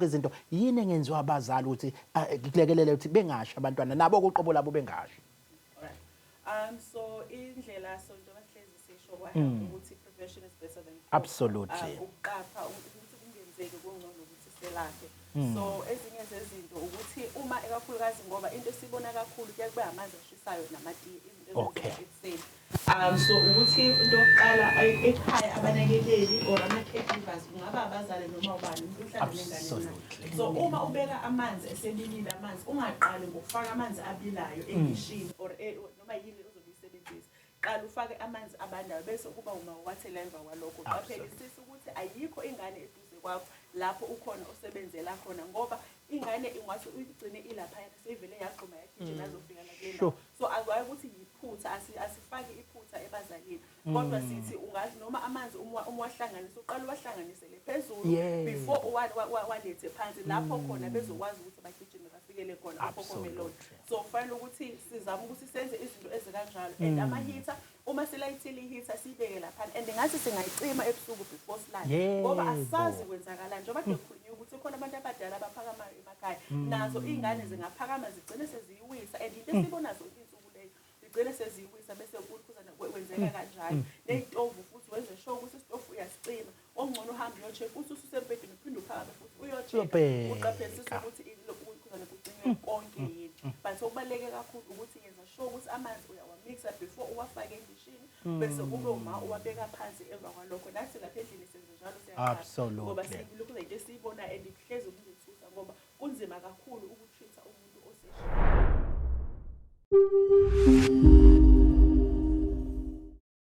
Zonke izinto, yini engenziwa abazali ukuthi kulekelele ukuthi bengashi abantwana nabo kuqobo labo bengashi? Alright. So indlela, so njengoba sihlezi sisho kwa-health ukuthi prevention is better than cure. Ukuqapha ukuthi kungenzeki kungcono ukuthi selaphe. So ezinye zezinto ukuthi uma ekakhulukazi, ngoba into esibona kakhulu kuya kube amanzi ashisayo namatiye, izinto ezenzeka ekuseni. So ukuthi into yokuqala, ekhaya abanakekeli or ama-caregivers, kungaba abazali noma ubani umuntu ohlala nengane. So uma ubeka amanzi esebilile amanzi, ungaqali ngokufaka amanzi abilayo endishini or noma yini ozobe uyisebenzisa. Qala ufake amanzi abandayo, bese kuba uma uwathela emva kwalokho. Qaphelisisa ukuthi ayikho ingane eduze kwakho lapho ukhona osebenzela khona, ngoba ingane ingathi uyigcine ilaphayana seyivele yagxuma yagijima yazofika la kule ndawo. So akwazi ukuthi yiphutha, asifaki iphutha ebazalini, kodwa sithi ungazi noma amanzi uma wahlanganisa, uqala uwahlanganisele phezulu before uwalethe phansi lapho khona bezokwazi ukuthi bagijime bafikele khona uCocomelon. So kufanele ukuthi sizame ukuthi senze izinto ezikanjalo. And ama-heater, uma silayithile i-heater, siyibeke laphana, and ngathi singayicima ebusuku before silale, ngoba asazi kwenzakalani. Njengoba kade kukhulunyiwe ukuthi khona abantu abadala abaphakamayo emakhaya, nazo iy'ngane zingaphakama zigcine seziyiwisa, and into esiyibona zonke iy'nsuku leyo, zigcine seziyiwisa bese ukukhuzana kwenzeka kanjalo. Ney'tovu futhi, wenze sure ukuthi isitofu uyasicima. Okungcono uhambe uyo-check, uthi ususembhedeni uphinde uphakame futhi uyo-check, uqaphelisise ukuthi ukukhuzana kucinywe konke yini. But okubaluleke kakhulu ukuthi yenza sure ukuthi amanzi uyawamixa before uwafake endishini, bese kube uma uwabeka phansi emva kwalokho. Nathi lapha endlini senze njalo, siyaqala, ngoba lokhu into esiyibona and kuhlezi kungethusa, ngoba kunzima kakhulu uku-treat-a umuntu osesha.